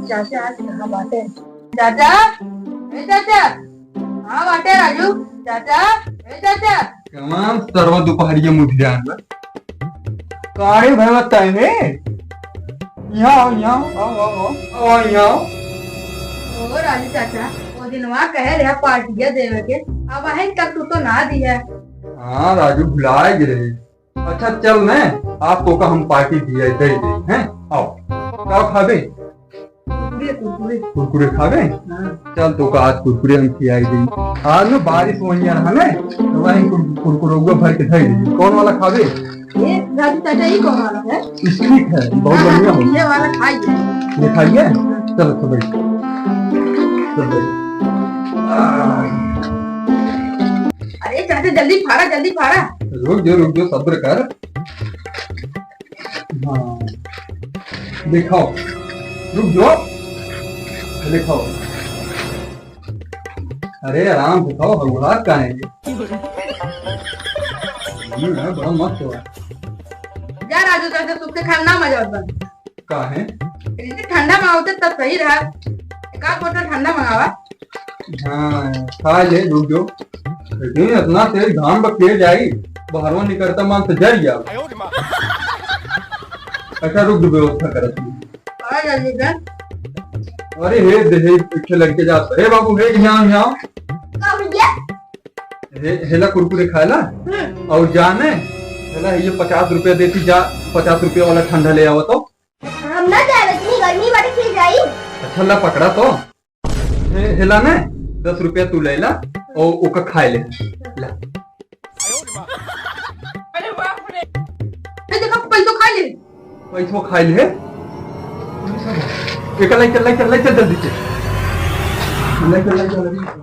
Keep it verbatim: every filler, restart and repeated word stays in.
चाचा आज कहाँ बाटे? चाचा, ए चाचा, कहाँ बाटे राजू? चाचा, ए चाचा। कमान सरवा दोपहरिया मुठियान बा। कारे भैया ताई में? यहाँ आओ, यहाँ आओ, आओ, आओ, आओ, यहाँ आओ। ओ राजू चाचा, ओ दिनवा कहे रहे पार्टिया देवे के, अब है तक तू तो ना दिया। हाँ राजू, भुलाए गे रहे। अच्छा चल ने, आज तोका हम पार्टी दिया दे दे, हैं? आओ, का खाबे? कुरकुरे, कुरकुरे। कुरकुरे खाबे? हाँ। चल तोका आज कुरकुरे हम खियाई दे। आज न बारिश वहीं रहा ने, तो वहीं कुर-, कुरकुरौआ भर के धई दे। कौन वाला खाबे? ये राजू चाचा, ये कौन वाला है? Stick है, बहुत हाँ, बढ़िया हो। ये वाला खाइए। ये खाइए? हाँ। चलो, तो बैठ। चल बैठ। अरे चाचा, जल्दी फाड़ा, जल्दी फाड़ा। रुक जो, रुक जो, सब्र कर। हाँ, दिखाओ, रुक जो, दिखाओ। अरे आराम से खाओ, हगुहात काहे है? हम्म, यार, बड़ा मस्त हुआ। जा राजू, तो ऐसे सूखे खाना ना मजा आवत बा। काहे? इतनी ठंडा मंगावते तब सही रहा। एक आध बोतल ठंडा मंगावा। हाँ, खा ले, रुक जो। लेकिन इतना तेज घाम बा के जाई, बाहरवा निकलता मान तो जर जाओ। अच्छा रुक जो, व्यवस्था करत हूँ। आ जा, आ जा। अरे हे दे, हे पीछे लड़के जात। हे बाबू, हे यहाँ, यहाँ। का भैया? हे, हेला कुरकुरे खाएला? हम्म। और जाने, हेला ये पचास रुपया देती जा, पचास रुपया वाला ठंडा ले आवा तो। हम ना जाए, इतनी गर्मी बाटे, फिर जाई। अच्छा ला पकड़ा तो। हे, हेला ने, दस रुपया तू ले ला, और ओका खाए ले। ला। अरे बाप रे। ए, देखो, पैसो खा ले। पैसो खा ले। एक लाई चल, लाई चल, लाई चल, जल्दी चल। लाई चल, लाई चल, लाई चल।